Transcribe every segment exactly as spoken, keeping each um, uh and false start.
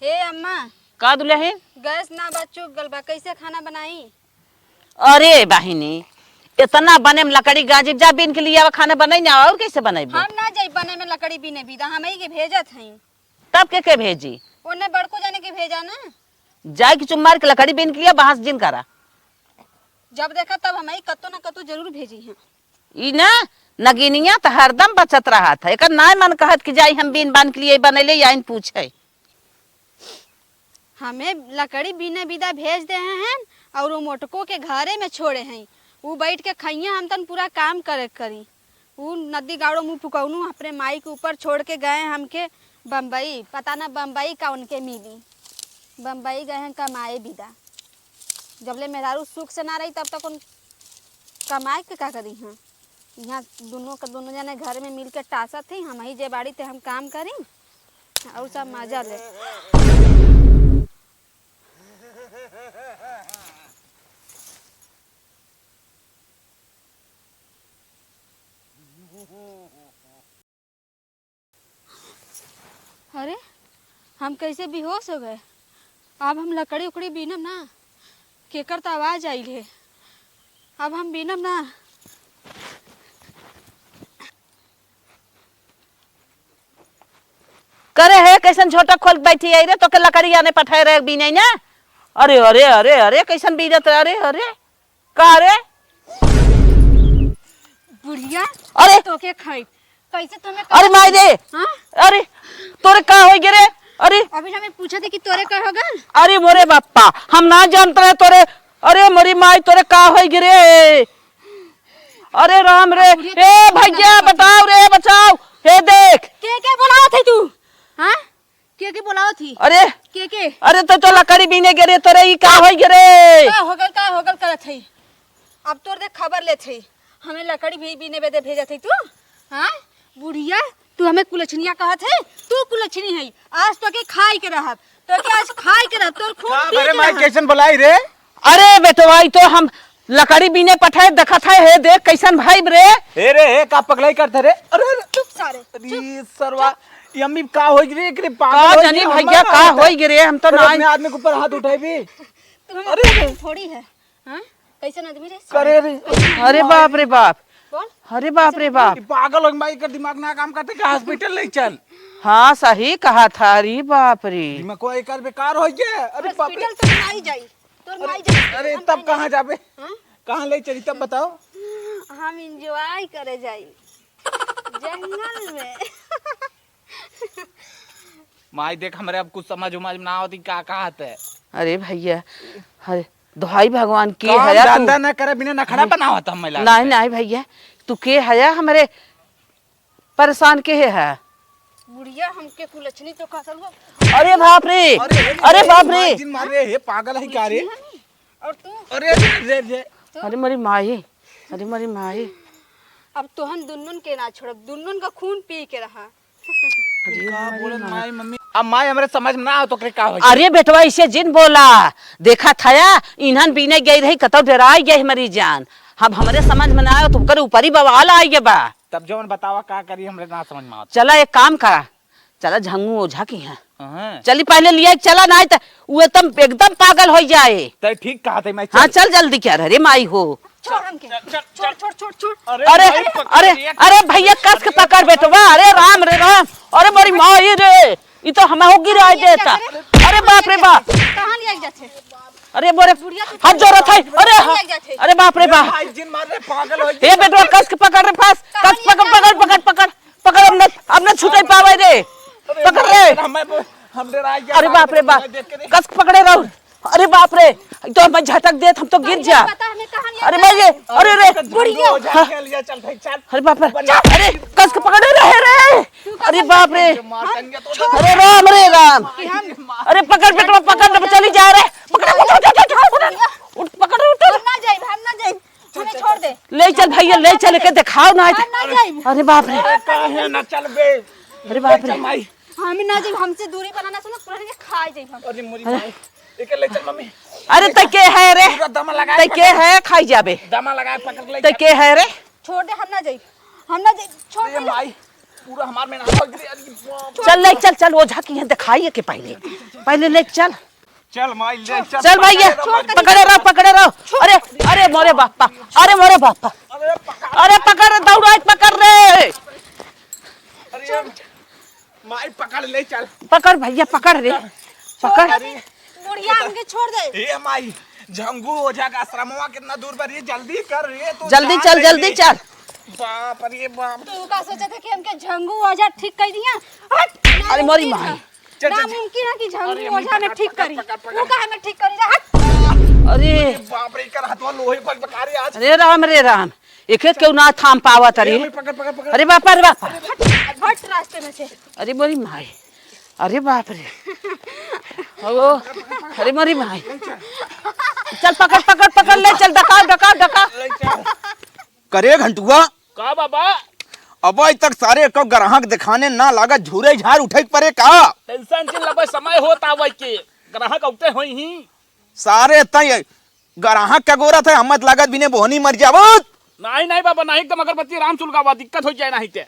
हे अम्मा, का दुलहिन? गैस ना बा, चुक गल बा, कैसे खाना बनाई? अरे बहिनी, इतना बने में लकड़ी गाजी, जा बीन के लिए आवा, खाना बनाई ना, और कैसे बनाई? हम ना जाई बने में लकड़ी बीने बीदा, हम ही के भेजत हई। तब के के भेजी? ओने बड़को जाने के भेजा ना। जाए के चुप मार के लकड़ी बीन के लिए बहस जिन करा। जब देखा तब हम ही कतो ना कतो जरूर भेजी हैं। ई ना नगिनिया त हरदम बचत रहत है, एकर नाय मन कहत कि जाई हम बीन बान के लिए बनैले आइन पूछे। हमें लकड़ी बीने बिदा भेज दे हैं और वो मोटको के घरे में छोड़े हैं, ऊ बैठ के खइया, हम तन पूरा काम करे करी। ऊ नदी गाड़ो मुँह फुकौनू अपने माई के ऊपर छोड़ के गए हमके बम्बई, पता ना बम्बई का उनके मिली, बम्बई गए हैं कमाए बिदा। जबले मेहरारू सुख से ना रही तब तक उन कमाए के का करी हैं? यहाँ दोनों के दोनों जने घर में मिल के टासत थी, हम ही जे बाड़ी ते हम काम करी और सब मजा ले। अरे, हम कैसे बेहोश हो गए? अब हम लकड़ी उकड़ी बीनब ना, केकर त आवाज आइल है। अब हम बीनब ना। करे है, कैसन झोटा खोल के बैठी आई रे, तोके लकड़ी आने पठाए रहे बीने ना। अरे, अरे, अरे, अरे, कैसन बीनत रहे, अरे, अरे। का रे? बुढ़िया, अरे! तोके खाई। कैसे तुम्हें अरे माई रे! हाँ? अरे, तोरे का होई गे रे? अरे! अभी हमें पूछा थे कि तोरे का होगा? अरे मोरे बाप्पा, हम ना जानत रहे तोरे। अरे मोरी माई, तोरे का होई गे रे? अरे राम रे! बुढ़िया, ए तोरे भैया, का बताओ रे, बचाओ! हे देख! के, के बोलावत है तू? हाँ? के के बोलावत ही? अरे! के के? अरे तो, तो लकड़ी बीने गे रे, तोरे ई का होई गे रे? का होगल, का होगल करत है? अब तोर दे खबर लेत है। हमें लकड़ी भी बीने बेदे भेजत है तू? हाँ? बुढ़िया, तू हमें कुलछनिया कहत है? तू कुलछनी है। आज तोके खाई के रहब। तोके आज खाई के रहब। तोर खून का पी बरे के माई रहब। कैसन बोलाई रे? अरे बेटवा, ई तो हम लकड़ी बीने पठाए, देखत है, हे देख कैसन भाई रे। हे रे, हे का पगलाई करत है रे? अरे, अरे। चुप सारे, अरे चुप, सरवा, चुप। ये अम्मी का होई रे, एकरे पागल का होई जानी रे, भैया, का होई गे रे, हम तो अरे, ना अपने आदमी के ऊपर हाथ उठाई भी। तू हम अरे। थोड़ी है, हाँ? कैसन आदमी रे? करे रे। अरे बाप रे बाप। बोल। अरे बाप रे बाप। ये पागल हो गई, माई का दिमाग ना काम करते, का हॉस्पिटल ले चल। हाँ, सही कहा था, अरे बाप रे। दिमाग को एक बेकार हो गया। अरे बाप रे। हॉस्पिटल तो नहीं जाई। तोर माई जाई, अरे, हम तब कहाँ जाबे? हाँ? कहाँ ले चली तब बताओ? हम एंजॉय करे जाई जंगल में। माई देख, हमरे अब कुछ समझ उमझ में ना आवत, ई का कहत है। अरे भैया, अरे दोहाई भगवान के काम हया तू। धंधा ना करे बिना नखड़ा बनावत हम महिला नहीं, के। नहीं भैया, तू के हया हमरे परेशान के है? बुढ़िया हमके कुलछनी तो कहत हो। अरे बाप रे! अरे, अरे, अरे बाप रे! मार, जिन मार रे, हे पागल है क्या रे? कुलछनी हमी? और तू? अरे, रे, रे। अरे मोरी माई, अरे मोरी माई। अब तोहन दुन्नुन के ना छोड़ब, दुन्नुन का खून पी के रहा। अरे का बोले माई, मम्मी। अब माई हमरे समझ में ना आओ तो का हो। अरे बेटवा, इसे जिन बोला, देखा था या, इन्हन बीने गई रही, कतौ डराई गई हमारी जान। अब हमरे समझ में ना आयो, तुमकर ऊपरी बवाल आई गए बा। तब जवन बतावा का करी, हमरे ना समझ में आवत। चला एक काम करा, चला झंगू ओझा की हैं। हाँ। चली पहले लिया चला, ना त उ एकदम, एकदम पागल हो जाए। तै ठीक कहा थे, मैं हाँ, चल। चल जल्दी क्या रे माई हो। छोड़ हमके। चल, चल, छोड़, चल। छोड़, छोड़, छोड़, छोड़। अरे, अरे, भाई, पकड़ अरे, लिया। अरे भैया कस के पकड़ बेटवा, अरे राम रे राम, अरे मोरी माई रे, ई तो हम हो गिरा देता। अरे बाप रे बाप। कहाँ लिया जाते? अरे बोरे, बुढ़िया तू हाथ जोड़त है। अरे कहाँ हाँ। लिया जाते? अरे बाप रे बाप। भाई जिन मार रे, पागल हो ए बेटवा, कस के पकड़ रे, फंस। कस, पकड़, पकड़, पकड़, पकड़, पकड़, अब न, अब न छूटे पावे रे। पकड़ रे। हम, हम डरा गया। अरे बाप रे बाप, कस के पकड़े रहो। अरे बाप रे, ई तो हमें झटक देत, हम तो गिर जा। अरे भाई, अरे रे। बुढ़िया। अरे बाप रे, अरे कस के पकड़े रहे रे। अरे बाप रे, अरे राम रे राम। अरे पकड़ बेटवा, पकड़, चली जा रे। पकड़, उठ, उठ, पकड़, उठ। हम ना जाइब, हम ना जाइब। हमें छोड़ दे। ले चल भैया, ले चल के दिखाओ ना। हम ना जाइब। अरे बाप रे। अरे काहे ना चलबे? अरे बाप रे। चल माई। हम ना जाइब, हमसे दूरी बनाना सुनो, पूरा के खा जाइब हम। अरे मोरी माई। एके ले चल मम्मी। अरे तै के है रे? पूरा दमा लगा तै के है, खाई जाबे। दमा लगा पकड़ ले तै चल। के है रे? छोड़ दे, हम ना जाइब। हम ना जाइब, छोड़ अरे दे। माई, पूरा हमार में ना हो गई। अरे बाप। चल ले चल, चल ओझा की यहाँ दिखाइए के पहले। पहले ले चल। चल माई, ले चल, चल भैया, पकड़े रहो, पकड़े रहो। अरे, अरे मोरे बापा, अरे मोरे बापा। अरे पकड़, दौड़ा, पकड़ रे। अरे माई, पकड़ ले चल। पकड़ भैया, पकड़ रे, पकड़। अरे बुढ़िया हमके छोड़ दे। ए माई, झंगू ओझा का आश्रमवा कितना दूर बा रे? जल्दी कर रे, तू जल्दी चल, जल्दी चल। बाप रे बाप। तू का सोचत है कि हमके झंगू ओझा ठीक कर दिया? हट। अरे मोरी माई। चल, चल, चल। नामुमकिन है कि झंगू ओझा में ठीक करी। पकड़, पकड़। वो काहे में ठीक करी रे? हट। अरे। बाप रे, एकर हथवा लोहे पर बका रे आज। अरे राम, रे राम, एक एक केहू ना थाम पावत, अरे। ए, पकड़, पकड़, पकड़। अरे बाप, अरे बाप। हट, हट रास्ते में से। अरे मोरी माई, अरे बाप रे। ओ, अरे मोरी माई। चल पकड़, पकड़, पकड़ ले, चल डकाव, डकाव, डकाव। करे घंटुआ। का बाबा? अबे तक सारे एको ग्राहक देखाने ना लागत, झूरे झार उठे के परे का? टेंशन जिन लबे, समय होत आवै के, ग्राहक औते होई ही। सारे तई ग्राहक का गोरत है, हमत लागत बिने बोहनी मर जावत। नहीं, नहीं बाबा, नहीं एकदम अगरबत्ती राम सुलगावा, दिक्कत हो जाए नहीं ते।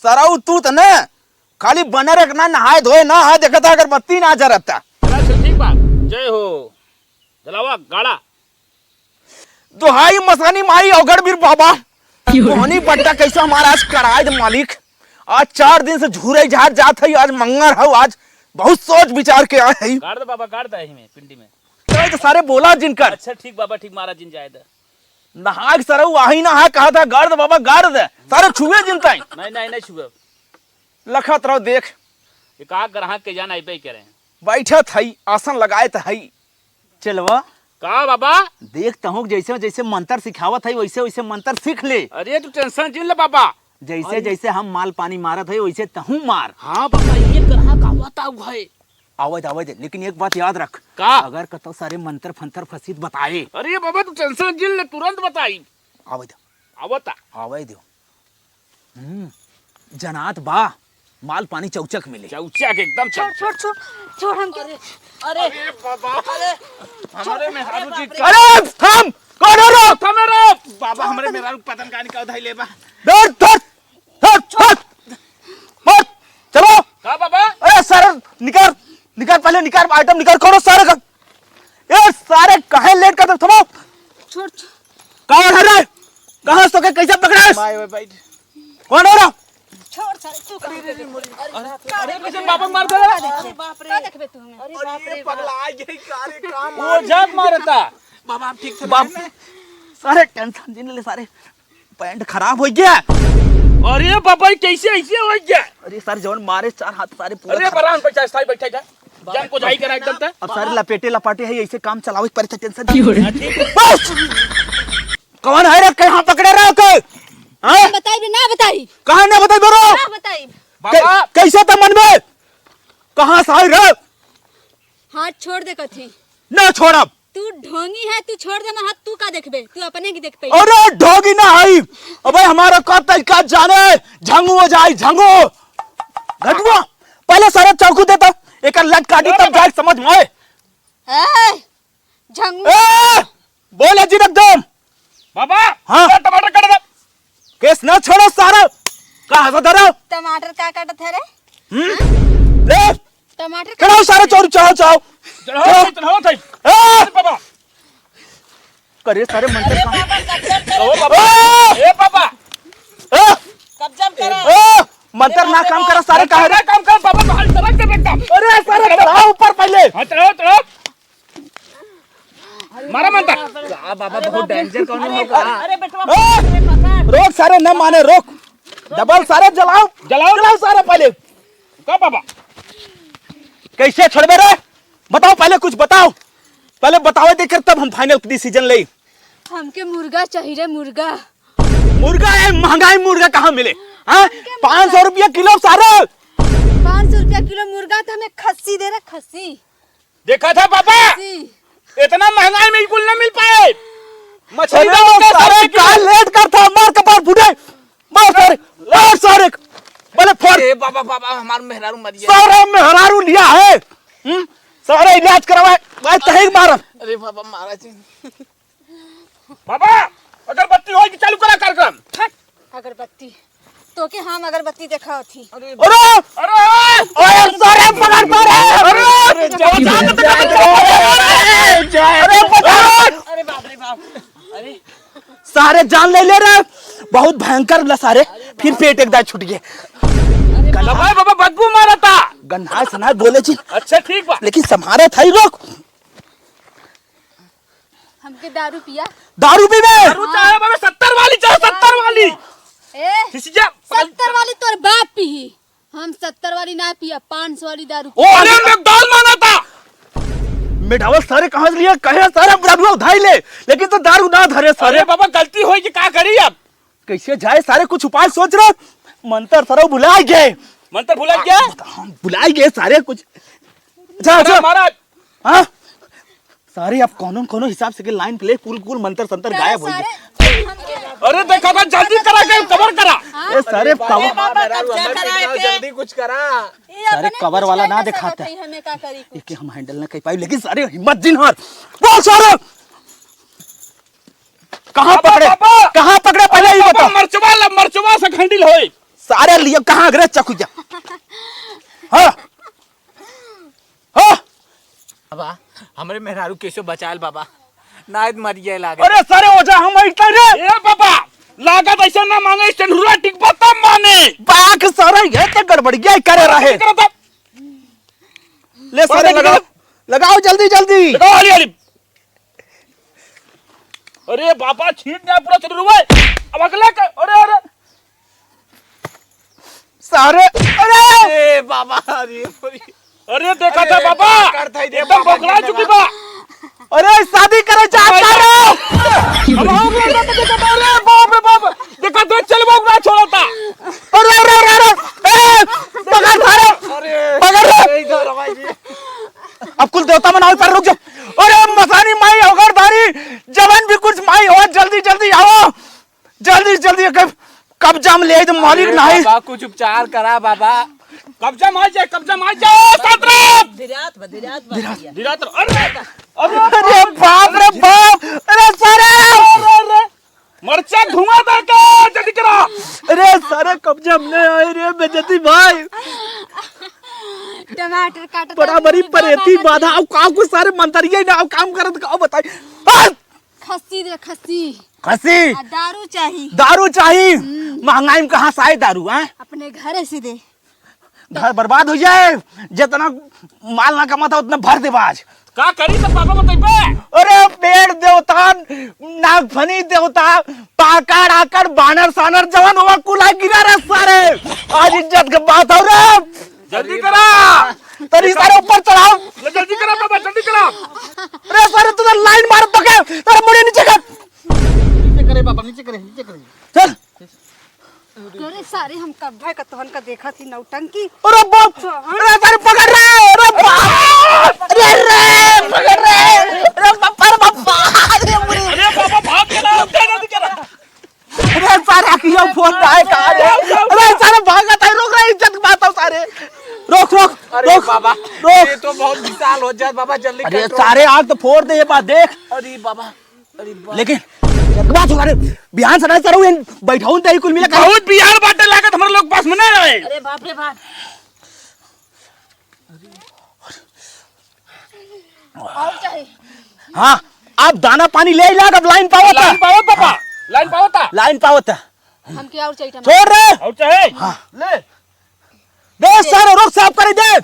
सरऊ तू त न खाली बनर एक ना नहाए धोए ना है, देखता अगरबत्ती ना जरता। अच्छा, ठीक बा। जय हो। जलावा गाड़ा। दुहाई मसानी माई औगड़ बीर बाबा। मोहनी बड्डा कैसे हमारा आज कराए दे मालिक। आज चार दिन से झूरे झार जात है, आज मंगर हौ, आज बहुत सोच विचार के आए है। गाड़ दे बाबा, गाड़ दे यही में, पिंडी में। तो ये तो सारे बोला जिनकर। अच्छा, ठीक बाबा, ठीक, मारा जिन जाए दे। नहाग सरऊ आही ना है, कहा था गाड़ दे बाबा, गाड़ दे। सारे छुए जिनता है। नहीं, नहीं, नहीं छुए। लखत रहो देख। एक आग ग्राहक के जान अइबे करे। बैठत हई, आसन लगाए त हई। चलवा। का बाबा? देख तहूँ जैसे जैसे मंत्र सिखावत हई, वैसे वैसे मंत्र सीख ले। अरे तू टेंशन जिन ले बाबा। जैसे अरे। जैसे हम माल पानी मारत हई, वैसे तहूँ मार। हाँ बाबा, ये ग्राहक आवत आउ है। आवे दे, आवे दे, लेकिन एक बात याद रख। का? अगर कतौ सारे मंत्र फंतर फसीत बताए। अरे बाबा, तू टेंशन जिन ले, तुरंत बताई। आवे दे। आवता। आवे दे। हम्म, जनात बा, माल पानी चौचक मिले। चौचक एकदम छोड़, चौचक। छोड़, छोड़, छोड़ हमके। अरे, अरे बाबा, अरे, हमरे मेहरारू जी अरे, का अरे, थाम, कौन हो रो? थमे रो। बाबा, हमरे मेहरारू पतन का निकाल धाई ले बा। डर, डर। हट, हट। हट। चलो। का बाबा? अरे सारे निकाल, निकाल पहले निकाल, आइटम निकाल, करो सारे का। ए सारे काहे लेट कर दे, थमो। छोड़, छोड़। कौन है रे? कहाँ से के कैसे पकड़े? माय, ओए, बैठ। कौन है रे? छोड़ सारे, तू कहाँ अरे, अरे, अरे, अरे, अरे, कैसे बाबा मार दे? अरे बाप रे। का देखबे तू हमें? अरे बाप रे, पगला आ गई का रे, का वो मार जात मारता। बाबा, आप ठीक से बाप, बैठ ना। सारे टेंशन जिन ले सारे। पैंट खराब हो गया। अरे बाबा, ये कैसे ऐसे हो गया? अरे सर, जौन मारे चार हाथ सारे पूरा अरे खराब। बरान पे चाहे साई बैठा जा। जान को जाई करा एकदम ते। अब सारे लपेटे लपाटे है, ऐसे काम चलावे के पड़े थे, टेंशन। की हो रहा है? बस! कौन है रे? कहाँ पकड़े रहो के? हाँ? बताई भी ना बताई। कहाँ ना बताई बरो? ना बताई। बाबा। कै-, कैसे त मन में? कहाँ से आई रे? हाथ छोड़ दे कथी। ना छोड़ब। तू ढोंगी है, तू छोड़ दे ना हाथ, तू का देखबे? तू अपने की देख पे। अरे ढोंगी ना हई, अबे हमारा का तरीका जाने, झंगो जाई, झंगो। घटुआ, पहले सारा चाकू देता, एक लट काटी तब जाए समझ में आए। ए, झंगो। ए, बोले जी एकदम। बाबा, हाँ। ये टमाटर काट दे। केस ना छोड़ो सारा, का हंसा धरा? टमाटर का काटत है रे? हम्म? ले, टमाटर चढ़ाओ सारे चोर, चढ़ाओ, चढ़ाओ। चढ़ाओ, चढ़ाओ। चढ़ाओ, चढ़ाओ, चढ़ाओ। ए! अरे बाबा। करे सारे मंत्र अरे काम। बाबा, कब्जा करो। ओ बाबा। ए! ए बाबा। ए! कब्जा करो। ए! मंत्र ना काम करा सारे, काहे रे? काम कर बाबा, बाहर चढ़ा के रखता। अरे सारे चढ़ाओ ऊपर पहले। हाँ, चढ़ाओ, चढ़ाओ। मारा मंत्र। का बाबा, बहुत डेंजर कौन हो का? अरे बेटवा, ए! अरे पकड़। रोक सारे, न माने, रोक। डबल सारे जलाओ। जलाओ। जलाओ सारे पहले। का बाबा? कैसे छोड़बे रे? बताओ पहले, कुछ बताओ। पहले बतावे देकर तब हम फाइनल डिसीजन ले। हमके मुर्गा चाहिए रे, मुर्गा। मुर्गा है, महंगाई मुर्गा कहाँ मिले? हाँ? हमके मुर्गा। पाँच सौ रुपया किलो सारे। पाँच सौ रुपया किलो मुर्गा तो हमें खस्सी दे रे, खस्सी। देखा था बाबा, जी। इतना महंगाई में कुल ना मिल पाए। मछली अरे दाम का सारे सब का लेट कर था, मार कपार फूटे, मार सारे, मार सारे, बोले फोड़। ए बाबा, बाबा, हमार मेहरारू मर गया। सारा मेहरारू लिया है, हम्म? सारा इलाज करवाए, भाई तहे मार। अरे बाबा, महाराज। बाबा, अगरबत्ती होई कि चालू करा कार्यक्रम। हट, अगरबत्ती। तोके हम अगरबत्ती देखावत ही। अरे, अरे, अरे, अरे, अरे जान ले ले रे, बहुत भयंकर लसा रे, फिर पेट एक दाई छूट गए। दबाए बाबा, बदबू मारता। गन्हाय सनाय बोले छी। अच्छा ठीक बा। लेकिन संभारत है, रोक। हमके दारू पिया। दारू पीबे? दारू चाहे बाबा, सत्तर वाली चाहे, सत्तर वाली। ए, खिसिया। सत्तर वाली तोर बाप पीही। हम सत्तर वाली ना पिया, पाँच सौ वाली दारू ओ, पिया। अरे, मैं दाल मांगा था। मिठावल सारे कहाँ से लिए? कहे सारे दारू उधाई ले, लेकिन तो दारू ना धरे सारे। अरे बाबा, गलती होई कि का करी अब? कैसे जाए सारे, कुछ उपाय सोच रहे। मंत्र सारे भुला गए। मंत्र भुला गया? बता, हम भुला गए सारे कुछ। जा, अरे जा। महाराज। हाँ? सारे अब कौनो न कौनो हिसाब से के लाइन प्ले, कुल कुल मंत्र संतर गायब हो गए। सारे हमके अरे देखा था, जल्दी करा के कवर करा। हाँ? ए सारे अरे पावर बाबा, बाबा, कब्जा कराए के। जल्दी कुछ करा। ये सारे अपने कवर कुछ वाला कर ना ना दिखाता सकत है। है, हमें का करी कुछ? एके हम हैंडल ना कर पाई, लेकिन सारे हिम्मत जिन हार। वो सारे कहाँ बाबा, पकड़े? बाबा। कहाँ पकड़े? पहले ही बाबा, बताओ। मरचवा ला, मरचवा से हैंडल होए। सारे लिए कहाँ अगरे चकुजा? हाँ। हाँ। बाबा, हमरे मेहरारू कैसे बचायल बाबा? नायद मर गए लागत। अरे सारे ओझा हम ऐसा रे। ए बाबा, लागत ऐसे ना माने, सिंदूरा टिकबा तब माने। बाक सारे ये तो गड़बड़िया ही करे रहे। करता। ले सारे बाबा, लगाओ, लगाओ जल्दी जल्दी। लगाओ हाली हाली। अरे बाबा, छीट ना पूरा सिंदूरा। अब अगला का, अरे अरे। सारे, अरे! ए बाबा, अरे, अरे। अरे, देखा अरे, था बाबा, का करत है, एकदम बाबा, बौखला चुकी बा। अरे, शादी करे चाहता रे। अब हो गया, देखा था, अरे, बाप रे बाप, देखा तो चल बाबा छोड़ता। अरे, अरे, अरे, अरे, ए, पकड़ सारे, अरे, पकड़ रे। अरे, इधर आ भाई जी। अब कुल देवता मनावे पर रुक जाओ। अरे, मसानी माई, अवगढ़ धारी, जवन भी कुछ माई हो, जल्दी, जल्दी आओ। जल्दी से जल्दी एकर कब्जा में ले आई तो मालिक अरे नहीं। बाबा, कुछ उपचार करा बाबा। कब्जा में आ जाए, कब्जा में आ जाए, सात रात। धीरात बा, धीरात बा भैया। धीरात रहो। अरे, अरे, अरे बाप रे बाप, अरे सारे। अरे, अरे, मरचा धुआं दे के जल्दी करा। अरे सारे कब्जा में नहीं आए रे बेजती भाई। टमाटर काटत बड़ा हूँ, बड़ी बाबा परेती काटत बाधा, हूँ। अब का कुछ सारे मंतरिये ना, अब काम करत का बताई। आ! खस्सी दे, खस्सी। खस्सी? आ, दारू चाही। दारू चाही? हम्म। महंगाई में कहाँ से आए दारू, हैं? अपने घरे से दे। घर बर्बाद हो जाए, जितना माल ना कमाता उतना भर दे बाज। का करी तो पापा बतइबे? अरे पेड़ देवता, नागफनी देवता, पाकड़ आकड़, बानर सानर जवन हुआ कुला गिरा रे सारे। आज इज्जत के बात हो रे। जल्दी करा। तनी सारे ऊपर चढ़ाओ। ले जल्दी करा बाबा, जल्दी करा। अरे सारे तू तो लाइन मार पके, तेरा मुड़ी नीचे कर। नीचे करे बाबा, नीचे करे, नीचे करे। चल। अरे सारे हम कब भाई का तोहन का देखा थी नौटंकी। अरे बाप, हाँ? अरे सारे पकड़ रे, अरे बाप, अरे रे, पकड़ रे, अरे बाप, अरे बाप, अरे मुड़ी। अरे बाबा भाग के ना, उठा जल्दी करा। अरे सारे अखियों फोन ना है कहाँ रे? अरे सारे भागत है, रोक रे, इज्जत की बात हो सारे। रोक, रोक, अरे रोक, बाबा, रोक। ये तो बहुत विशाल हो जात बाबा, जल्दी अरे control। सारे आग तो फोड़ दे ये बात देख। अरे बाबा, अरे बाबा। लेकिन इज्जत की बात हो सारे, बिहान से ना सारे बैठाऊं ते ही कुल मिला कर। बहुत बिहान बाटे लागत हमारे लोग पास में नहीं रहे। अरे बाप रे बाप। और चाहे। हाँ, अब दाना पानी ले लाग, अब लाइन पावत। लाइन पावत पापा, लाइन पावत। लाइन पावत। हमके और चाही टमाटर। छोड़ रे। और चाहे? हाँ। ले। दे सारे रोक साफ करे दे।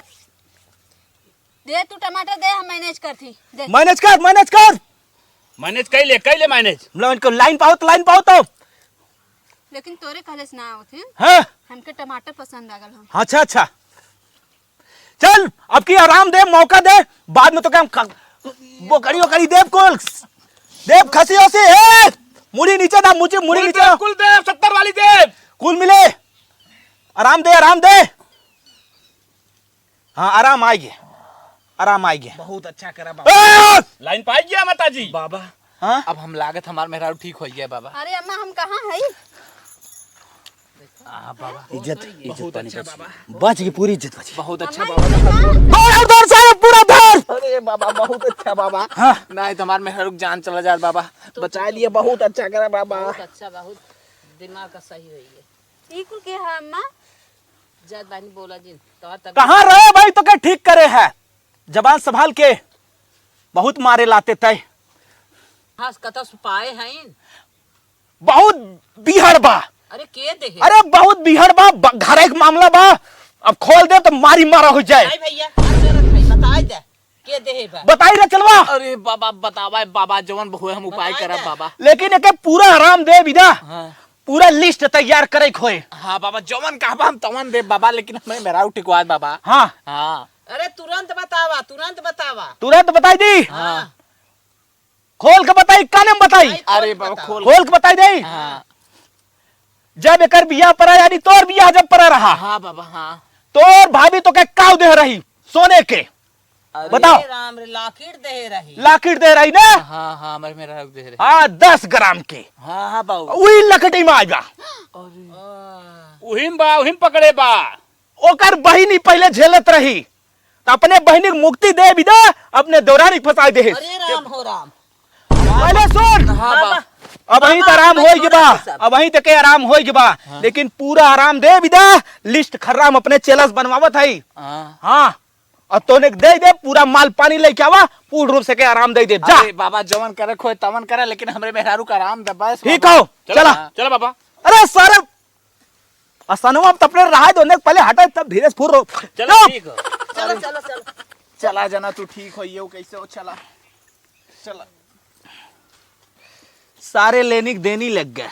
दे तू टमाटर दे, हम मैनेज करथी। दे। मैनेज कर, मैनेज कर। मैनेज कर ले, कर ले मैनेज। लाइन को, लाइन पावत, लाइन पावत। लेकिन तोरे कहले से ना आवत है। हाँ। हमके टमाटर पसंद आ गल हम। अच्छा, अच्छा। चल, अब की आराम दे, मौका दे, बाद में तो क्या हम ख-, बोकड़ी वोकड़ी देब कुल, देब खसी ओसी, ए, मुड़ी नीचे ना, मुझे मुड़ी कुल नीचे देब, ना। कुल देब, सत्तर वाली देब। कुल मिले, आराम दे, आराम दे। हाँ, आराम आइगे, आराम आइगे। बहुत अच्छा करा बाबा। ए! लाइन पाई गया माता जी। बाबा, हाँ? अब हम लागत हमार मेहरारू ठीक हो गया बाबा। अरे अम्मा, हम कहाँ है? आ, बाबा। इज्जत, इज्जत बहुत पानी अच्छा बच, बाबा। बच गई, पूरी इज्जत बच गई। बहुत अच्छा बाबा। धर, धर, धर, सारे पूरा धर। अरे बाबा, बहुत अच्छा बाबा। हाँ। नहीं तो हमार मेहरारू के जान चला जात बाबा। बचा लिए, बहुत अच्छा करा बाबा। बहुत अच्छा, बहुत दिमाग का सही होई है। ई कुल के है अम्मा? जात बानी बोला जिन, तोहर तबीयत कहाँ रहे भाई, तो के ठीक करे है? जबान संभाल के, बहुत मारे लाते तय। हाँ, कतौ से पाए हैं। बहुत बिहड़ बा। अरे के देहे? अरे बहुत बिहड़ बा, ब-, घरे के मामला बा। अब खोल दे तो मारी मारा हो जाए। नहीं भैया, हम जरूरत है, बताई दे, के देहे बा? बताई रे चलवा। अरे बाबा, बतावा बाबा, जवन होए हम उपाय बताई करब दे। बाबा। लेकिन एके पूरा आराम देबी ना। हाँ। पूरा list तैयार करे के होए। हाँ बाबा, जवन कहबा हम तवन देब बाबा, लेकिन हमें मेहरारू टिकवा दे बाबा। हाँ। हाँ। अरे तुरंत बतावा, तुरंत बतावा। तुरंत बताई दी। हाँ। खोल के बताई, काने में बताई? नहीं, खोल अरे के बाबा, बतावा। खोल। खोल के बताई दे। हाँ। जब एकर बियाह परा, यानी तोर बियाह जब परा रहा, हाँ बाबा, हाँ। तोर भाभी तोके काव देह रही सोने के? अरे बताओ। राम रे, लाकिट देह रही। लाकिट देह रही ना? हाँ, हाँ, हमरे मेहरारू देह रही। हाँ, दस ग्राम के। हाँ, हाँ, बाबू। उही लकटी में आइबा। अरे। उहिम बा, उहिम पकड़े बा। ओकर बहिनी पहिले झेलत रही, त अपने बहिनी के मुक्ति देबी दा, अपने देवरानी के फंसाई देहे। अरे राम हो राम। पहिले सुन। हाँ, बा। बाबा। अबहीं त बाबा, आराम होई के बा, सब। अबहीं तक के आराम होई के बा, हाँ। लेकिन पूरा आराम देबी दा, list खर्रा हम अपने चेला से बनवावत हई। हाँ। हाँ, और तोने के दे दे, पूरा माल पानी लेके आवा, पूर्ण रूप से के आराम दे दे, जा। अरे बाबा, जवन करे खोए तवन करे, लेकिन हमरे मेहरारू का आराम दे बस ठीक बाबा। हो, चला चला। ना। चला बाबा। अरे सारे असनवा अब तपने रहा दो ने, पहले हटे तब धीरे से फुर रो। चलो, चुप! ठीक हो। चलो, चलो, चलो। चला जाना तू, ठीक हो, ये कैसे हो, चला। चला। सारे लेनी के देनी लग गए,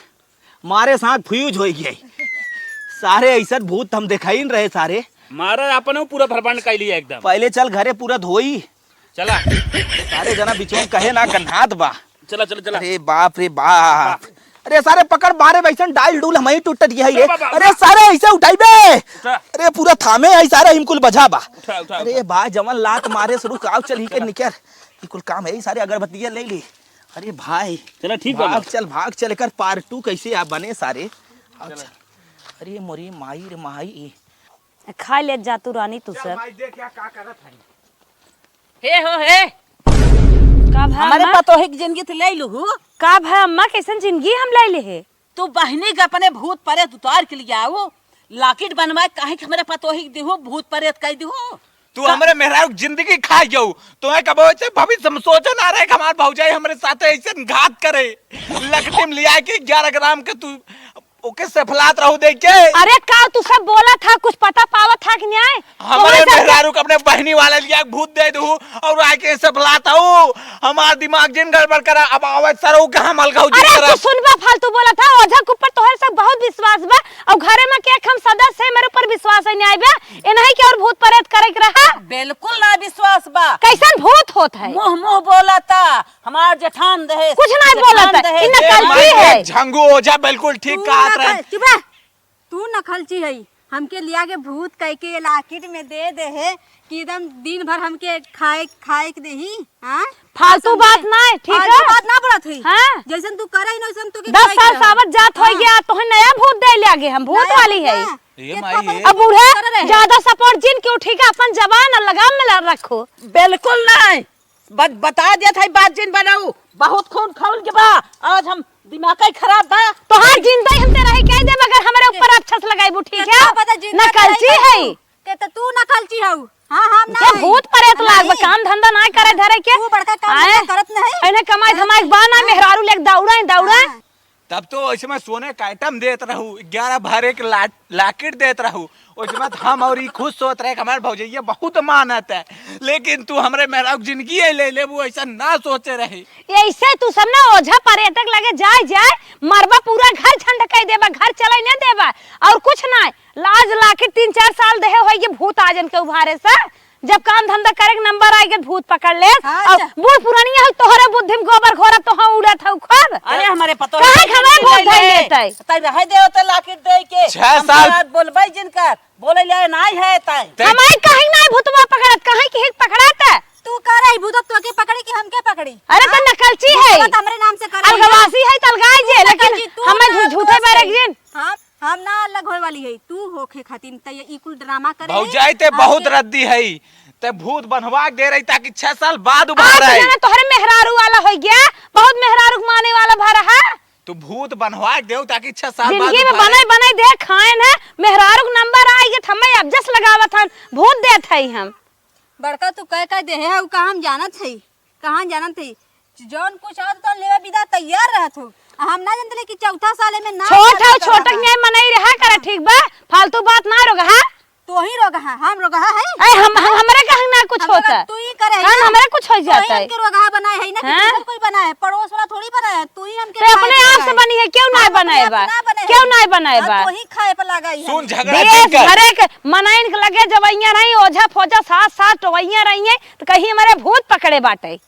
मारे साथ fuse हो गए। सारे ऐसा भूत हम दिखाई न रहे सारे। मारे अपने पूरा भरबंड कर लिया एकदम। पहले चल घरे पूरा धोई। चला। सारे जना बिचवन कहे ना गन्हात बा। चला, चला, चला। अरे बाप रे बाप। अरे सारे पकड़ मारे वैसन डाइल डूल हमही टूटत गया है रे। चला बाबा। अरे सारे ऐसे उठाई बे। उठा। अरे पूरा थामे है सारे हिमकुल बजा बा। उठा, उठा, अरे उठा। बा जवन लात मारे शुरू काव चल ही के चला। निकर। ई कुल काम है सारे अगरबत्तियाँ ले ली। अरे भाई। चला ठीक बा भाग बाबा। चल, भाग चल, एकर part two कैसे आ बने सारे। आओ चला। चल। अरे मोरी माई रे माई। खाइ लेत जा तू रानी तू चल सब। भाई, देख या का करत है। हे हो, हे। का भा हमारे अम्मा? पतोही के जिंदगी त ले लूहू। का भा अम्मा, कैसन जिंदगी हम ले ले हे? तू बहिनी के अपने भूत प्रेत उतार के लियाऊ, लाकिट बनवाए, काहे के हमरे पतोही के दिहू, भूत प्रेत कह दिहू? तू का हमरे मेहरारू के जिंदगी खा गऊ। तोहे कबो ऐसे भविष्य में सोचे ना रहे कि हमार भौजाई हमरे साथे ऐसे घात करे। लकटी में लिया के ग्यारह ग्राम के तू ओके सेफलात रहू दे के। अरे का तू सब बोला था, कुछ पता पावा था कि नहीं? हमारे तोहरे सब मेहरारू के अपने बहिनी वाले लिया के भूत दे दू और आके सेफलात हऊ। हमार दिमाग जिन गड़बड़ करा, अब आवे सरऊ के हम अलगाऊ जिन अरे करा। तू सुनबा फालतू बोला था, ओझा के ऊपर तोहरे सब बहुत विश्वास बा और घरे में के एक हम सदस्य है, मेरे ऊपर विश्वास है नहीं बा, इन्हीं के और भूत प्रेत करे के रहा। बिल्कुल ना विश्वास बा। कैसन भूत होत है? मुंह मुंह बोला था। हमार जेठान दहेज, कुछ नहीं जेठान बोलत है, दहेज। ई नकलची ए, माई, है। ए, झंगू ओझा बिल्कुल ठीक तू कहत रहे। नकल-, चुप रह। तू नकलची है, हमके लिया के भूत कह के लाकिट में दे दे है कि एकदम दिन भर हमके खाए, खाए के देही, हाँ? फालतू समझे? बात नहीं, ठीक फालतू है? बात ना बोलत है। हाँ। जैसन तू करे ही ना, वैसन तू के दस खाए साल के सावत जात हो हाँ। गया, तोहे नया भूत दे ले आगे, हम भूत नया वाली भूत है। ना। ये ये माई तो है। अपन अब बूढ़ा करे रहे। ज्यादा support जिन क्यों, ठीक है? अपन जबान और लगाम में ला रखो। बिल्कुल नहीं। बत-, बता देत है, बात जिन बनाऊ, बहुत खून खौल के बा, आज हम दिमाग ही खराब बा। तोहार जिंदा ही हम ते रही कह देब, अगर हमरे ऊपर राक्षस लगाइबू, ठीक है? केतना पता जिंदा नकलची रही है। के तो तू नकलची हऊ। हाँ, हम ना के हई। भूत प्रेत हम लाग बा, नहीं। काम धंधा ना करे धरे के। तू बड़का काम आए? धंधा करत नहीं। इन्हें कमाई हाँ। धमाई बा ना, हाँ। मेहरारू लेके दौड़े, दौड़े। हाँ। तब तो ओइसमे सोने का item देत रहू, ग्यारह भरे के ला-, लाकिट देत रहू, ओइसमे त हम और ई खुश सोत रहे कि हमार भौजइया बहुत मानत है, लेकिन तू हमरे मेहरारू के जिंदगी ही ले लेबू, ऐसा ना सोचे रही। ऐसे तू सब ना ओझा परेतक लगे जाए जाए, मरबा पूरा घर झंड कह देबा, घर चले न देबा, और कुछ ना, लाज लाकिट तीन चार साल देहे होई के भूत आ जन के उभारे से, जब काम धंधा करे के नंबर आए के भूत पकड़ ले, हाँ, और अच्छा। बूढ़ पुरानिया हो, तोहरे बुद्धि में गोबर घोरा, तोह उड़त हो खूब। अरे, हमरे पतोह कहाँ के खबर जिंदगी भूत ले धर ले। लेते? तै रहे दे होते लाकिट दे के। छह हम साल। बात बोलबे जिनकर, बोले ले नाई है तै। तै हमारे कहीं नाई भूतवा पकड़त, कहीं के हित पकड़त। तू का रही भूत, तो के पकड़ी कि हम के पकड़ी? अरे, तो हाँ? नकलची है। भूतवा तो हमरे नाम से करे है ना। अलगवासी है, तो अलगाई जे, तू लेकिन नकलची, तू हमें ना झू-, झूठे दोस्त बैरक है। जिन। हाँ। हम ना अलग होए वाली है, तू होखे खातिर त ये ई कुल ड्रामा करे है। भौजाई ते आज बहुत के रद्दी है, ते भूत बनवा के दे रही ताकि छह साल बाद उभार आज आए। जाना तोहरे मेहरारू वाला हो गया, बहुत मेहरारू के माने वाला भा रहा। तू भूत बनवा के देऊ ताकि छह साल बाद जिंदगी में उभार बने आए। बने दे खाए न, मेहरारू के नंबर आई के थम्मे अब जस लगावत हन, भूत देत है हम। बड़का तू कह कह दे है, उ का हम जानत है। कहाँ जानत ही? जौन कुछ आवत तौन लेवे बिदा तैयार रहत हो। हम ना जानते कि चौथा साल में ना छोट है, छोटक न्याय मनई रहा करा, ठीक बा? फालतू बात ना रोगहा। तो ही रोगहा, हम रोगहा है। ए, हम, हम, हमरे कहाँ ना कुछ होता। तू ही करे है ना। हमरे कुछ हो जाता है। हमके रोगहा बनाए है ना कि हाँ? दूसर कोई बनाए है, पड़ोस वाला थोड़ी बनाए है, तू ही हमके तो अपने आप से बनी है, क्यों ना बनाए बा? क्यों ना बनाए बा? तो ही खाए पर लगा है। सुन, झगड़ा देश भर के मनइन के लगे जवैया रही, ओझा फोझा साथ साथ टोवैया रही है, तो कहीं हमारे भूत पकड़े बाटे।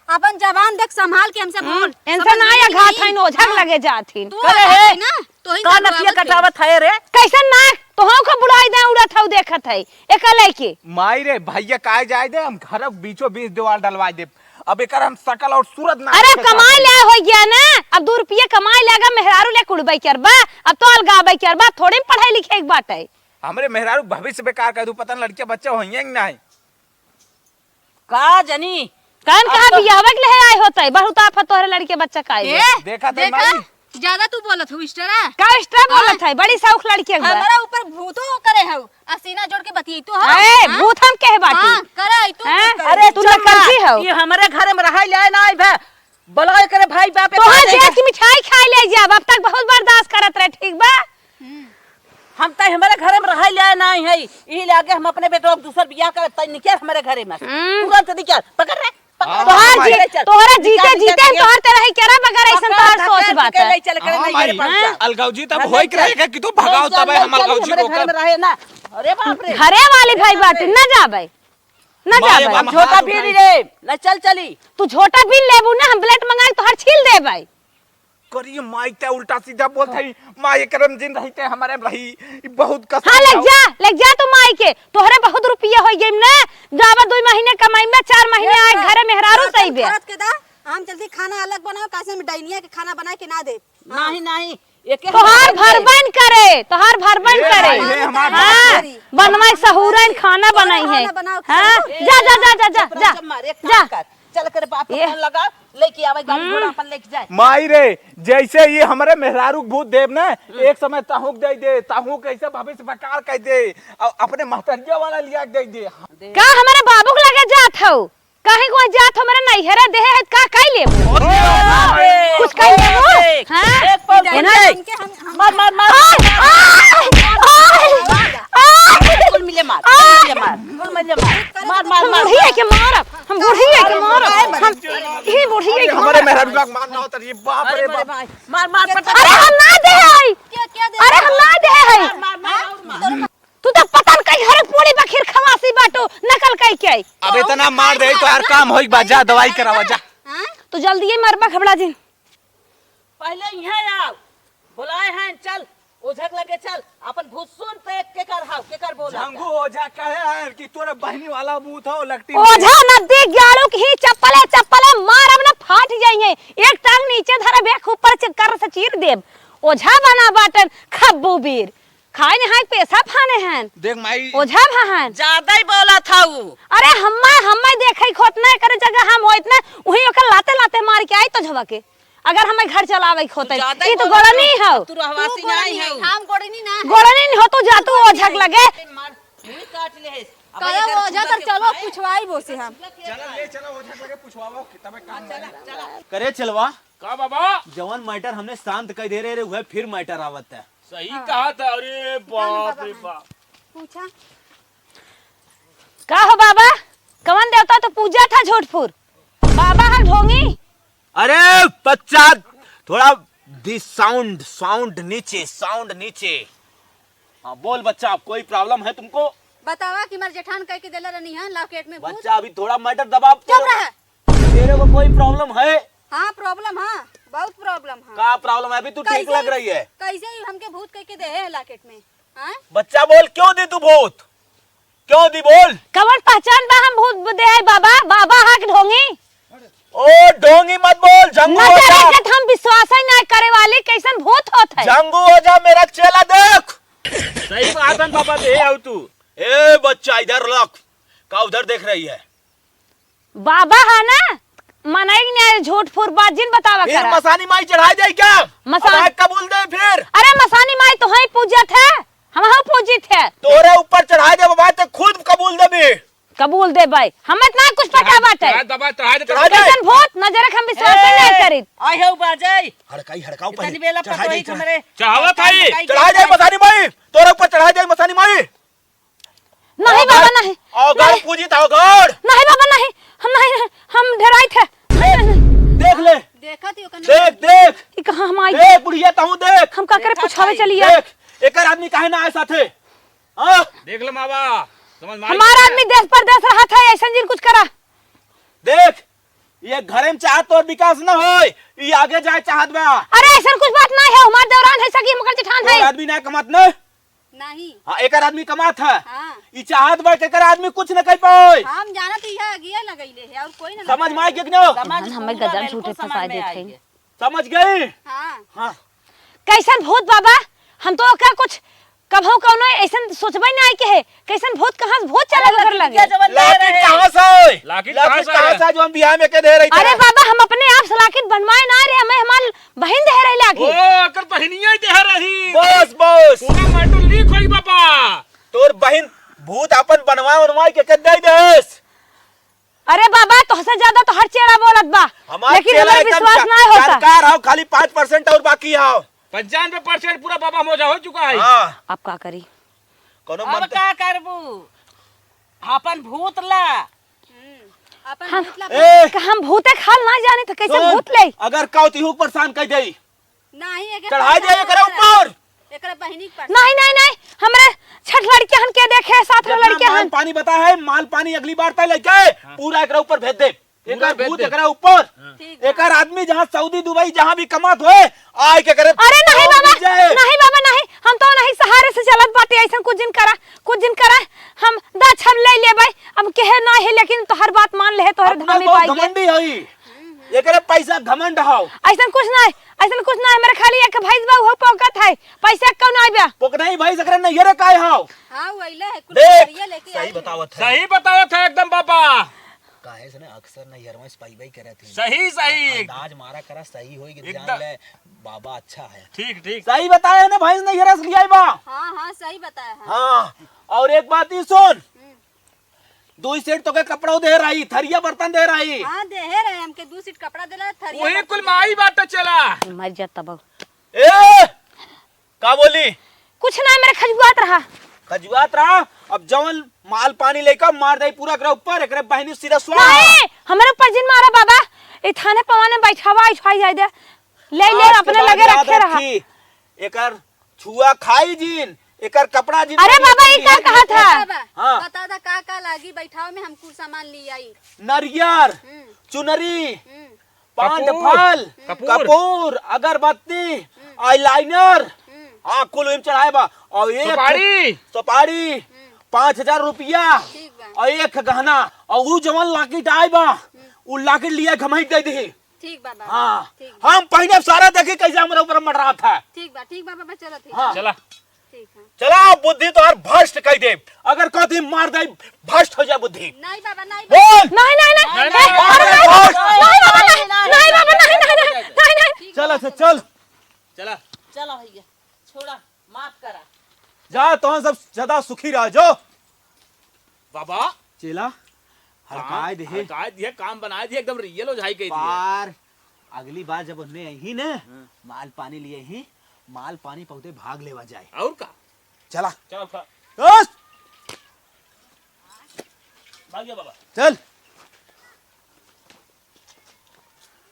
अपन जबान देख, संभाल के हमसे बोल। इनसे ना या घात हइन, ओझक लगे जात हइन। तू करे है ना, तो ही का नसिया कटावत है रे? कैसन नाक? तोहू का बुढ़ाई दे उड़त हऊ देखत है, एका लेके। माई रे, भैया काय जाए दे, हम घर बीचों बीच दीवार डलवा दे। अब एकर हम शकल और सूरत ना अरे देखे कमाई चाहते। ले हो गया ना, अब दो रुपये कमाई लेगा, मेहरारू ले कुड़बै करबा, अब तो अलगाबै करबा, थोड़ी पढ़ाई लिखे के बाटे। हमरे मेहरारू भविष्य बेकार कर दू, पता न लड़के बच्चे होइए कि नहीं। का जनी? कान अब कहाँ तो बियाहवे के लेहे आए होते, बहुत आफत तोहरे लड़के बच्चा का आए। ए, देखा तो देखा, माई। ज्यादा तू बोलत हऊ, extra। का extra हाँ। बोलत है? बड़ी शौक लड़के हुआ। हमारा ऊपर भूतो करे हऊ, आ सीना जोड़ के बतियाई तू, हाँ? ए, हाँ? भूत हम कहे बाटी। हाँ, करे आई तू, हैं? भूत करे। अरे, तू चुप नकलची रह। हऊ। ये हमारे घर में रहाई ले ना आई बे। बोलो, एकरे भाई बाप तोहार एकरे देख के मिठाई खाए ले जाब, अब तक बहुत बर्दाश्त करत रहे, ठीक बा? हम्म। हम त हमरे घरे में रहे ले नाही है, इही लागे हम अपने बेटवा के दूसर बियाह करब, तै निकल हमरे घरे में। हम्म। तुरंत निकल, पकड़ रे, पकड़। हाँ, तोहार हाँ, जी, ले चल। तोहरा जीते निकाल, जीते निकाल, हम तोहार ते रही केरा बगैर ऐसन पकड़, तोहार सोच पकड़, बात निकल, है। ले चल, करे हाँ, नहीं, माई, घरे पहुंचा। अलगाव जी, तब हाँ, होई ले करे चल। के कि तू भगाओ, ले चल, तबे ले हम चल, अलगाव जी हमरे रोकब। घर में रहे ना। अरे बाप रे। घरे वाली भाई बाटी, न जाबे। ना माई, जाबे। अब हम झोटा बीन लेब, ना चल चली। तू झोटा बीन लेबू ना, हम ब्लेड मंगाई तोहर छील देबै। करिए माई, ते उल्टा सीधा बोलत हई। माई, एकरे में जिन रही ते हमरे में रही। ई बहुत कसम हाँ, ले जा, ले जा तू माई के। तोहरे बहुत रुपया हो गइम ना। जाबे दुई महीने कमाई में, चार महीने आए घरे मेहरारू सही बे। खरच के दा, हम जल्दी खाना अलग बनाओ, काहे से हम डाइनिया के खाना बना के ना दे। नहीं, नहीं, एके तोहार भरबन करे, तोहार भरबन करे। हाँ, बनवाई सहुरन खाना बनाई है। हाँ, जा, जा, जा, जा, जा, जा, जा। चल करे बाप के फोन लगा, लेके आवे, गाड़ी घोड़ा अपन लेके जाए। माई रे, जैसे ये हमरे मेहरारू के भूत देब ना, एक समय ताहू के दे दे, ताहू कैसे भविष्य बेकार कर दे, अ-, अपने महतरिया वाला लिया के दे दे। का हमरे बाबू के लगे जात हऊ? काहे को जात हमरे नैहरा देहे है, का कई लेबू? अरे बाप रे। कुछ कई लेबू? हाँ? एक पल है ना? मार, मार, मार। आय, आय, आय, आय। कुल मिले मार, कुल मिले मार, कुल मिले मार। मार, मार, मार, बुढ़िया मार। के मारब, हम बुढ़िया के मारब, हम ही बुढ़िया के हमारे मारब। मेहरारू का मार ना होता, ये बाप रे बाप। मार, मार, पटक। अरे हम ना दे हई। अरे हम ना दे हई। मार, मार, मार, और मार। तू तो पता न कई घरे पूड़ी बखीर खवासी बाटू, नकल कई के। अब इतना मार दे तो यार काम होई बा, जा दवाई करावा जा। हाँ? तू जल्दी ही मरबा घबड़ा जिन। पहले यहाँ आओ, बुलाए हैं, चल, ओझक लगे चल, अपन भूत सुन तो एक के कर हाव, के कर बोला। झंगू ओझा कहे हैं कि तोरे बहनी वाला भूत हो, लकटी ओझा नदी ग्याड़ू की ही चप्पले, चप्पले मारब न फाट जाइए। एक टांग नीचे धरब, एक ऊपर से कर से चीर देब। ओझा बना बाटन खब्बू बीर। खाए नहाए पैसा फाने हन। देख माई। ओझा भाहन। ज्यादा ही बोला था ऊ। अरे हम्मा, हम्मा देखे खोत ना करे जगह हम होइत ना, उही ओकर लाते लाते मार के आई तो झवा के। अगर हमें घर चलावे खोते। ज्यादा ही ई तो बोला गोड़नी था। हो। तू रहवासी तू नहीं गोड़नी है। हम गोड़नी ना है। गोड़नी नहीं हो, तू जा, तू ओझक लगे। मार, मुंह काट ले है। अब कहो अगर ओझा तू तर चलो खाए, पूछवाई बोसे हम। चला ले, चला ओझक लगे पूछवाओ, कितना में काम चला, चला। करे चलवा। का बाबा? जवन matter हमने शांत कर दे रहे रे, वह फिर matter आवत है। सही हाँ। कहा था। अरे बाप रे बाप। पूछा। का हो बाबा, कवन देवता तो पूजा था झूठपुर? बाबा हक ढोंगी? अरे बच्चा, थोड़ा this sound, sound नीचे, sound नीचे। हाँ बोल बच्चा, कोई problem है तुमको? बतावा कि हमार जेठान कह के देला रहनी है locket में भूत। बच्चा अभी थोड़ा matter दबा। चुप रह। तेरे को कोई problem है? हाँ, problem है, बहुत problem है। का problem है? अभी तू ठीक लग रही है। कैसे ही हमके भूत कह के दे है locket में, हाँ? बच्चा बोल, क्यों दी तू भूत? क्यों दी बोल? कवन पहचान बा हम भूत दे है बाबा? बाबा हक ढोंगी। ओ ढोंगी मत बोल, झंगू हो जा। हम विश्वास ही ना करे वाली, कैसन भूत होत है? झंगू हो जा, मेरा चेला देख। सही बात है बाबा, दे आओ तू। ए बच्चा, इधर लख। का उधर देख रही है? बाबा है ना, मनई ने झूठ फूर बात जिन बतावा फिर करा। मसानी माई चढ़ाई जाई क्या? मसान- अब आग कबूल दे फिर। अरे मसानी माई तो हई पूजत है, हम हऊ पूजित है। तोरे ऊपर चढ़ाई दे बाबा, तो खुद कबूल देबे। कबूल देबै। हमें इतना कुछ पता बाटे। चढ़ा दबा, चढ़ा दे, चढ़ा दे। कैसन भूत, नजर के हम विश्वास ही नहीं करित। आए हो बाजै। हड़काई, हड़काओ पहले। इतनी बेला चढ़ा दे, पटोही चढ़ा। हमरे चढ़ावत हई। चढ़ाई दे मसानी माई, तोरे ऊपर चढ़ाई दे मसानी माई। नहीं बाबा, नहीं। अवगड़ पूजित अवगड़। नहीं बाबा, नहीं। हम नहीं, हम डेराइत है। देख ले। देखत ही ओकर देख, देख। ई कहाँ हम आई? देख बुढ़िया, तहूँ देख। हम का करे पूछावे चली आई? देख, एकर आदमी काहे ना आए साथे? हाँ? देख ले मावा, समझ में आई? हमार आदमी देश परदेश रहत है, ऐसन जिन कुछ करा। देख, ये घरे में चाहत तोर विकास न होय, ई आगे जाए चाहत बा। अरे ऐसन कुछ बात नहीं है, हमार देवरान है सगी, मगर जेठान है। तोर आदमी ना कमात न? नहीं। हाँ, एकर आदमी कमात है। हाँ। ई चाहत बा कि एकर आदमी कुछ न कर पाए। हम जानत ही है, अगिया लगैले है और कोई ना समझ में आई कि न? समझ हमें पूरा गजब बिल्कुल झूठे समझ फंसाए में देत आई है। है। समझ गई? हाँ। हाँ। कैसन भूत बाबा? हम तो ओकर कुछ कभो कौनो ऐसन सोचबे ना आई के है। कैसन भूत, कहाँ से भूत चला अरे ओकर लगे लड़किया लगे? जवन ले लाकिट रहे। कहाँ से आए? लाकिट लाकिट कहाँ से कहाँ आए? से आए, जवन बियाह में के दे रही अरे थी? बाबा, हम अपने आप से लाकिट बनवाए ना रहे, हमें हमार बहिन दे रही लाकिट। ओ, ओकर बहिनिया ही दे रही। बस, बस। पूरा मैटर लीक होई बाबा। तोर बहिन भूत अपन बनवा उनवाई के के दे देस। अरे बाबा, तोहसे ज्यादा तो हर चेला बोलत बा, हमार लेकिन चेला हमें एकदम विश्वास जा-, नहीं होता। जानकार हो, खाली पाँच परसेंट और बाकी हो। पंचानवे परसेंट पूरा बाबा मोजा हो चुका है। हाँ। अब का करी? कोनो अब मंत्र का करबू? अपन भूत ला। हम्म, अपन हम, भूत ला। ए! का हम भूते खाल ना जानी तो कैसे सुन, भूत ले? अगर कौतिहू परेशान कर दे, नहीं, एके चढ़ाई दे एकरे ऊपर। एकरे बहिनी के पास। नहीं, नहीं, नहीं, हमरे छठ लड़के हन के देखे, सात गो जितना लड़के माल हन। पानी बता है, माल पानी अगली बार तय लेके हाँ। पूरा एकरे ऊपर भेज दे। पूरा एकर भेज भूत दे। एकरा ऊपर। हाँ। ठीक बा। एकर आदमी जहाँ सऊदी, दुबई, जहाँ भी कमात होए, आए के करे अरे नहीं बाबा, नहीं बाबा, नहीं, हम तो नहीं सहारे से चलत बाटे, ऐसन कुछ जिन करा, कुछ जिन करा, हम दा छब ले लेबै, अब केहे ना है, लेकिन तोहर बात मान ले है, तोहर अपना धामी बहुत पाई के। घमंडी हई। एकरे पैसा घमंड हाव। ऐसन कुछ नहीं, ऐसन कुछ नहीं, मेरे खाली एक भैंस बा, उहो पौकत है, पैसा कौन आइबा? पोकनाई भैंस एकरे नैहरे काहे हाव? हाँ, वैला है, कुल देख, बढ़िया लेके सही आई है। बतावत है। सही बतावत है एकदम बाबा। काहे से ना अक्सर नैहरवा से पाइबे करत है। सही, सही। अंदाज मारा करा, सही होई कि एकदम। जान ले, बाबा अच्छा है। ठीक, ठीक। सही बताया है ना, भैंस नैहरे से लियाई बा। हाँ, हाँ, सही बताया है। हाँ, और एक बात ही सुन, हम्म। दो सेट तोके कपड़ा दे रही, थरिया बर्तन दे रही। हाँ, देहे रहे, हमके दो सेट कपड़ा देला, थरिया वही बर्तन कुल देला। माई बात चला। मर जाता बा। ए, का बोली? कुछ ना, मेरे खजुआत रहा। खजुआत रहा? अब जवन माल पानी लेकर मार दे पूरा एकरा ऊपर, एकरे बहिनी सिरा स्वाहा। नहीं, हमरे ऊपर जिन मारा बाबा। ए थाने पवाने बैठावा, आई छुआई जाए दे। ले, ले, आज के अपने बाद लगे याद रखे रहा। रखी, एकर छुआ खाई जिन, एकर कपड़ा जिन अरे बनिए बाबा, तो ई का बिहार कहत में है? बाबा, हाँ। बता दा का का लागी बैठावे में, हम कुल सामान ले आई। नरियर, हम्म। चुनरी, हम्म। पान कपूर, फल, कपूर। कपूर, अगरबत्ती, हम्म। eyeliner, हम्म। हाँ, कुल ओहिम चढ़ाए बा। और एक सुपारी। सुपारी, हम्म। पाँच हजार रुपया, ठीक बा। और एक गहना, और ऊ जवन लाकिट आए बा, हम्म। ऊ लाकिट लिया घमाई दे दे। ठीक बा, बाबा। हाँ, ठीक बा। हम पहले सारा देखी कैसे हमरा ऊपर मंडरात है। ठीक बा, ठीक बा, बाबा, चलो, ठीक हाँ। बा। चला। ठीक है। चला, बुद्धि तोहर भ्रष्ट कई दे। अगर कथी मार दे, भ्रष्ट हो जाए बुद्धि। नहीं बाबा, नहीं बोल। बाबा। नहीं, नहीं, नहीं। नहीं, नहीं, नहीं, नहीं, नहीं, नहीं, नहीं, बाबा, नहीं, नहीं, नहीं, नहीं, नहीं, नहीं। चल, अच्छा, चल। चला। चला भैया, छोड़ा, माफ करा। जा, तोहन सब सदा सुखी रह जो। बाबा। चेला, हाँ, हड़काए दे। हड़काए दिए, काम बनाए दिए, एकदम real हो जाए के दिए। पार, अगली बार जब उन्हें आई ही ना, हाँ। माल पानी लिए ही, माल पानी पौधे भाग लेवा जाए। और का? चला। चल, उठा। बस। भाग जा बाबा। चल।